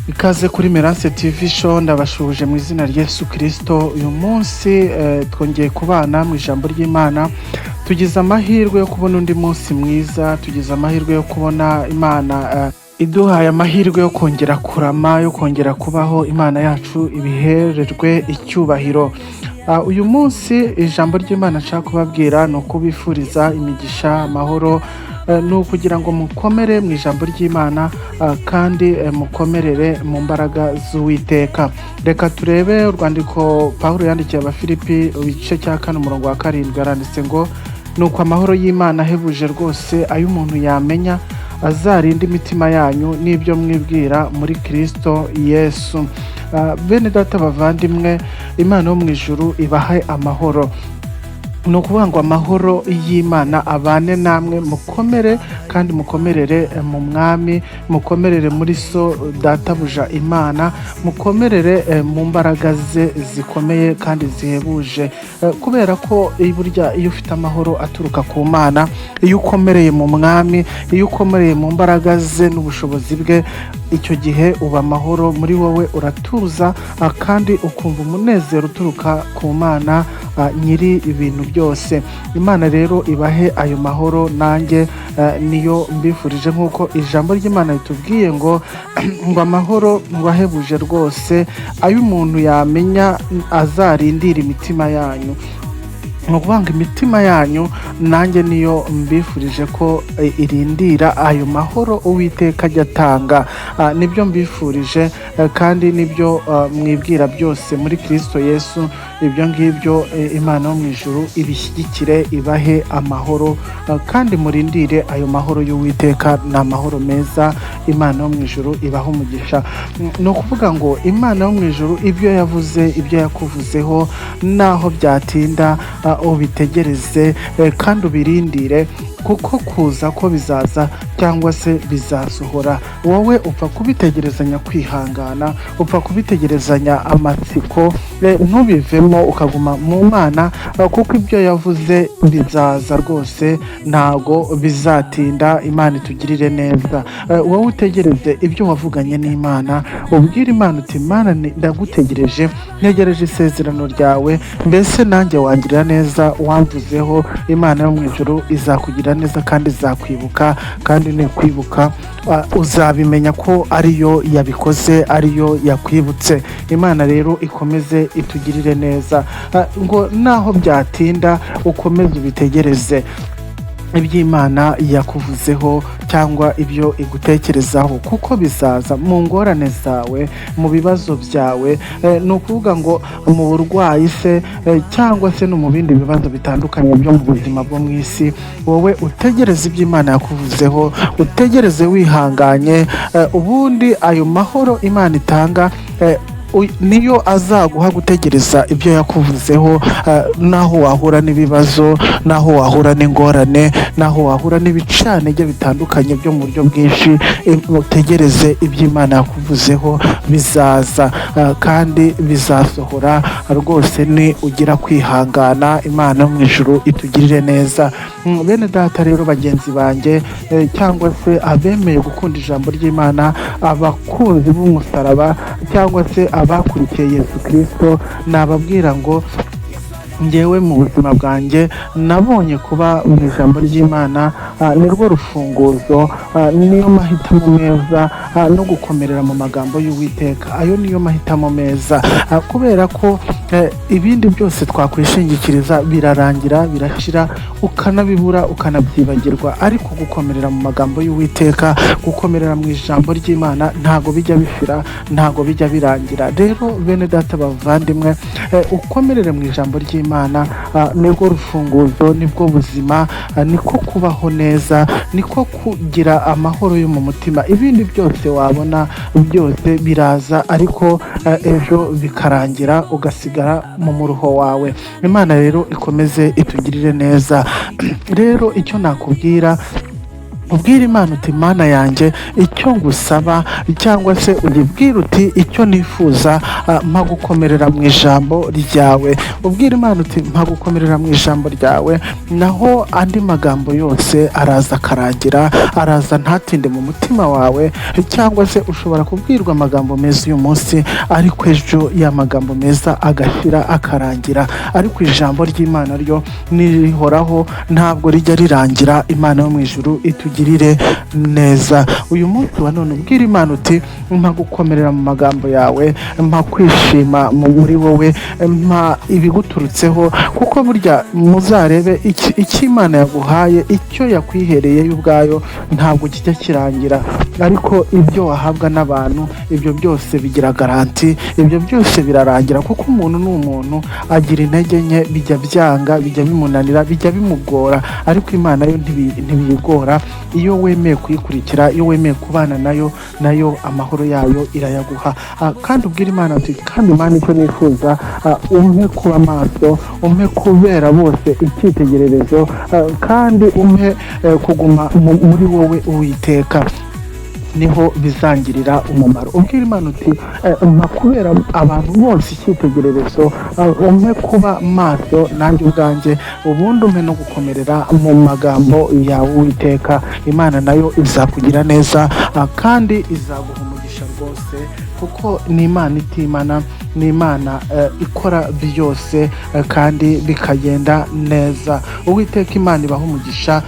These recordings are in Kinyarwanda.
Ikaze kuri Merance TV Show. Ndabashuhuje mu izina rya Yesu Kirisito. Uyu munsi twongeye kubana mu ijambo ry'Imana. Tugize amahirwe yo kubona undi munsi mwiza, tugize amahirwe yo kubona Imana iduhaye amahirwe yo kongera kurama, yo kongera kubaho. Imana yacu ibihererwe icyubahiro. Uyu munsi ijambo ry'Imana nshaka kubabwira ni ukubifuriza imigisha, amahoro, ni ukugira ngo mukomere mu ijambo ry'Imana, kandi mukomerere mu mbaraga z'Uwiteka. Reka turebe urwandiko Pawulo yandikiye Abafilipi, igice cya 4, umurongo wa 7. Aranditse ngo: "Nuko amahoro y'Imana ahebuje rwose ayo umuntu yamenya azarinda imitima yanyu n'ibyo mwibwira muri Kirisito Yesu." Bene data bavandimwe, Imana yo mu ijuru ibahe amahoro. Ni ukuvuga ngo amahoro y'Imana abane namwe, mukomere kandi mukomerere mu Mwami, mukomerere muri so databuja Imana, mukomerere mu mbaraga ze zikomeye kandi zihebuje. Kubera ko burya iyo ufite amahoro aturuka ku Mana, iyo ukomereye mu Mwami, iyo ukomereye mu mbaraga ze n'ubushobozi bwe, icyo gihe uba amahoro muri wowe, uratuza, kandi ukumva umunezero uturuka ku Mana nyiri ibintu byose. Imana rero ibahe ayo mahoro, nanjye niyo mbifurije, nk'uko ijambo ry'Imana ritubwiye ngo amahoro ngo ahebuje rwose ayo umuntu yamenya azarindira imitima yanyu. Ni ukuvuga ngo imitima yanyu nanjye niyo mbifurije ko irindira ayo mahoro Uwiteka ajya atanga. Nibyo mbifurije, kandi nibyo mwibwira byose muri Kirisito Yesu. Ibyo ngibyo Imana yo mu ijuru ibishyigikire, ibahe amahoro, kandi murindire ayo mahoro y'Uwiteka. Ni amahoro meza. Imana yo mu ijuru ibahe umugisha. Ni ukuvuga ngo Imana yo mu ijuru ibyo yavuze, ibyo yakuvuzeho, naho byatinda, ubitegereze kandi ubirindire, kuko kuza ko bizaza cyangwa se bizasohora. Wowe upfa kubitegerezanya kwihangana, upfa kubitegerezanya amatsiko, ntubivemo, ukaguma mu Mana, kuko ibyo yavuze bizaza rwose, ntago bizatinda. Imana itugirire neza. Wowe utegereze ibyo wavuganye n'Imana, ubwire Imana uti: "Imana, ndagutegereje, ntegereje isezerano ryawe, mbese nanjye wangirira neza wamvuzeho." Imana yo mu ijuru izakugirira neza kandi izakwibuka, kandi nikwibuka uzabimenya ko ariyo yabikoze, ariyo yakwibutse. Imana rero ikomeze itugirire neza. Ngo naho byatinda ukomeze ubitegereze iby'Imana yakuvuzeho cyangwa ibyo igutekerezaho, kuko bizaza mu ngorane zawe, mu bibazo byawe, ni ukuvuga ngo mu burwayi se, cyangwa se no mu bindi bibazo bitandukanye byo mu buzima bwo mu isi. Wowe utegereze iby'Imana yakuvuzeho, utegereze wihanganye, ubundi ayo mahoro Imana itanga niyo azaguha gutegereza ibyo yakuvuzeho, naho wahura n'ibibazo, naho wahura n'ingorane, naho wahura n'ibicantege bitandukanye byo mu buryo bwinshi, utegereze iby'Imana yakuvuzeho, bizaza, kandi bizasohora rwose ni ugira kwihangana. Imana yo mu ijuru itugirire neza. Bene data rero, bagenzi banjye, cyangwa se abemeye gukunda ijambo ry'Imana, abakunzi b'umusaraba, cyangwa se abakurikiye Yesu Kirisito, nababwira ngo ngewe mu buzima bwanjye nabonye kuba mu ijambo ry'Imana nirwo rufunguzo, niyo mahitamo meza, no gukomerera mu magambo y'Uwiteka, ayo niyo mahitamo meza. Kubera ko ibindi byose twakwishingikiriza birarangira, birashira, ukanabibura, ukanabyibagirwa, ariko gukomerera mu magambo y'Uwiteka, gukomerera mu ijambo ry'Imana ntago bijya bishira, ntago bijya birangira. Rero bene data bavandimwe, ukomerere mu ijambo ry'Imana, nibwo rufunguzo, nibwo buzima, niko kubaho neza, niko kugira amahoro yo mu mutima. Ibindi byose wabona byose biraza, ariko ejo bikarangira, ugasigara mu muruho wawe. Imana rero ikomeze itugirire neza. Rero icyo nakubwira, Ubwire Imana uti: "Mana yanjye, icyo ngusaba," cyangwa se uyibwire uti: "Icyo nifuza, mpa gukomerera mu ijambo ryawe." Ubwire Imana uti: "Mpa gukomerera mu ijambo ryawe." Naho andi magambo yose araza akarangira, araza ntatinde mu mutima wawe. Cyangwa se ushobora kubwirwa amagambo meza uyu munsi, ariko ejo ya magambo meza agashira, akarangira. Ariko ijambo ry'Imana ryo nirihoraho, ntabwo rijya rirangira. Imana yo mu ijuru itugirire neza. Uyu munsi wa none ubwira Imana uti: "Mpa gukomerera mu magambo yawe, mpa kwishima muri wowe, mpa ibiguturutseho." Kuko burya muzarebe, icyo Imana yaguhaye, icyo yakwihereye yo ubwayo, ntabwo kijya kirangira. Ariko ibyo wahabwa n'abantu, ibyo byose bigira garantie, ibyo byose birarangira, kuko umuntu ni umuntu, agira intege nke, bijya byanga, bijya bimunanira, bijya bimugora. Ariko Imana yo ntibiyigora. Iyo wemeye kuyikurikira, iyo wemeye kubana nayo, nayo amahoro yayo irayaguha. Kandi ubwira Imana uti: "Kandi Imana, icyo nifuza, umpe kuba maso, umpe kubera bose icyitegererezo, kandi umpe kuguma muri wowe, Uwiteka, niho bizangirira umumaro." Ubwira Imana uti: "Mpa kubera abantu bose icyitegererezo, umpe kuba maso nanjye ubwanjye, ubundi umpe no gukomerera mu magambo yawe, Uwiteka." Imana nayo izakugira neza, kandi izaguha umugisha rwose, kuko ni Imana itimana, ni Imana ikora byose, kandi bikagenda neza. Uwiteka Imana ibaha umugisha,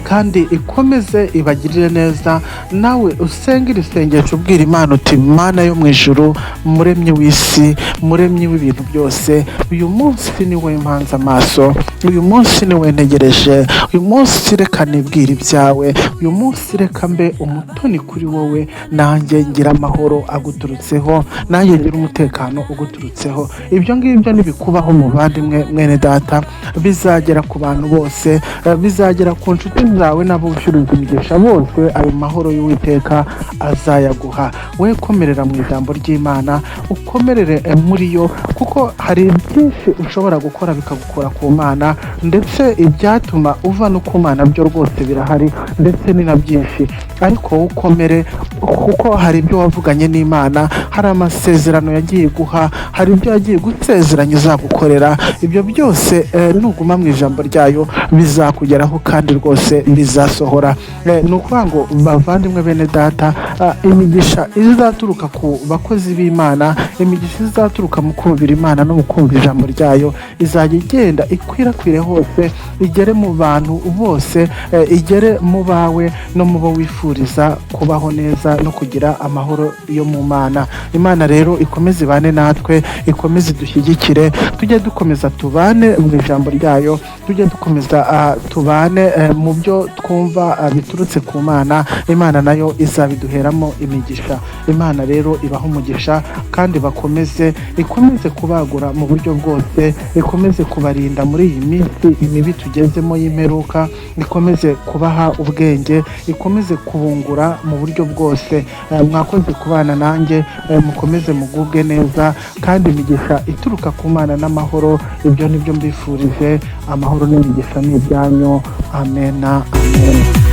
kandi ikomeze ibagirire neza. Nawe usenge iri sengesho, ubwira Imana uti: "Mana yo mu ijuru, muremyi w'isi, muremyi w'ibintu byose, uyu munsi ni wowe mpanze amaso, uyu munsi ni wowe ntegereje, uyu munsi reka nibwire ibyawe, uyu munsi reka mbe umutoni kuri wowe, nanjye ngira amahoro aguturutseho, nanjye ngira umutekano uguturutseho." Ibyo ngibyo nibikubaho, muvandimwe, mwene data, bizagera ku bantu bose, bizagera ku nshuti zawe n'abo ucuruza imigisha bose. Ayo mahoro y'Uwiteka azayaguha. We komerera mu ijambo ry'Imana, ukomerere muri yo, kuko hari byinshi ushobora gukora bikagukura ku Mana, ndetse ibyatuma uva no ku Mana byo rwose birahari, ndetse ni na byinshi. Ariko wowe ukomere, kuko hari ibyo wavuganye n'Imana, hari amasezerano yagiye guha, hari ibyo yagiye gusezeranya izagukorera. Ibyo byose, nuguma mu ijambo ryayo bizakugeraho, kandi rwose bizasohora. Ni ukuvuga ngo, bavandimwe, bene data, imigisha izaturuka ku bakozi b'Imana, imigisha izaturuka mu kumvira Imana no mu kumva ijambo ryayo, izajya igenda ikwirakwire hose, igere mu bantu bose, igere mu bawe no mu bo wifuriza kubaho neza no kugira amahoro yo mu Mana. Imana rero ikomeze ibane natwe, ikomeze idushyigikire, tujye dukomeza tubane mu ijambo ryayo, tujye dukomeza tubane mu byo twumva biturutse ku Mana. Imana nayo izabiduheramo imigisha. Imana rero ibaha umugisha, kandi bakomeze, ikomeze kubagura mu buryo bwose, ikomeze kubarinda muri iyi minsi imibi tugezemo y'imperuka, ikomeze kubaha ubwenge, ikomeze kubungura mu buryo bwose. Mwakoze kubana nanjye, mukomeze mugubwe neza, kandi imigisha ituruka ku Mana n'amahoro, ibyo nibyo mbifurije. Amahoro n'imigisha ni ibyanyu. Amena, amen.